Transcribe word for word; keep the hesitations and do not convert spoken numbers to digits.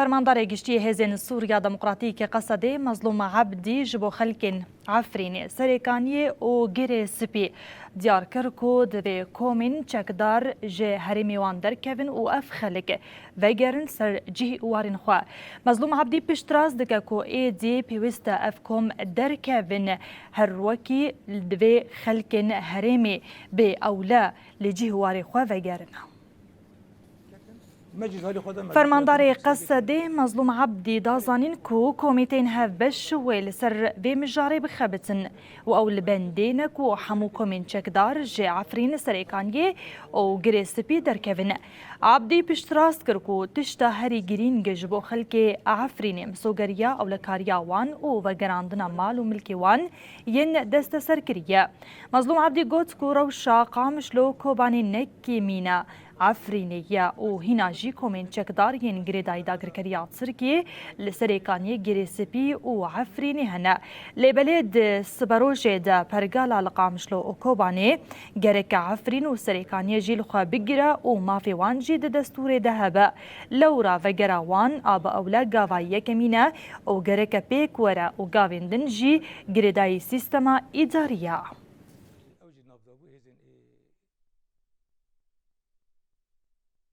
Fermandarê Giştî yê Hêzên Sûriya Demokratîk Qesedê Mezlûm Ebdî ji bo xelkên Efrînê, Serêkaniyê û Girê Spî diyar kir ku divê komên çekdar ji herêmê wan derkevin û ev xelk vegerin ser cih û warên xwe. Mezlûm Ebdî piştrast dike ku êdî pêwîst e ev kom derkevin, her wekî divê xelkên herêmê bê ewle li cih û warê xwe vegerin. Fermandarê Qesedê Mezlûm Ebdî da zanîn ku komîteyên hevbeş wê li ser vê mijarê bixebitin û ew li bendê ne ku hemû komên çekdar ji Efrîn, Serêkaniyê û Girê Spî derkevin. Ebdî piştrast kir ku tişta herî girîng ji bo xelkê Efrînê misogeriya ewlekariya wan û vegerandina mal û milkê wan yên desteserkirî ye. Mezlûm Ebdî got ku rewşa Qamişlo Kobanê ne kêmîna Efrînê ye û hîna jî komên çekdar yên girêdayî dagirkeriya Tirkiyê li Serêkaniyê, Girê Spî û Efrînê hene. Lê belê di siberojê de pergala li Qamişlo û Kobanê gereke Efrîn û Serêkaniyê jî li xwe bigire û mafê wan jî di destûrê de hebe. Lewra vegera wan a bi ewle gava yekemîn e û gereke pêk were û gavên din jî girêdayî sîstema îdarî ye.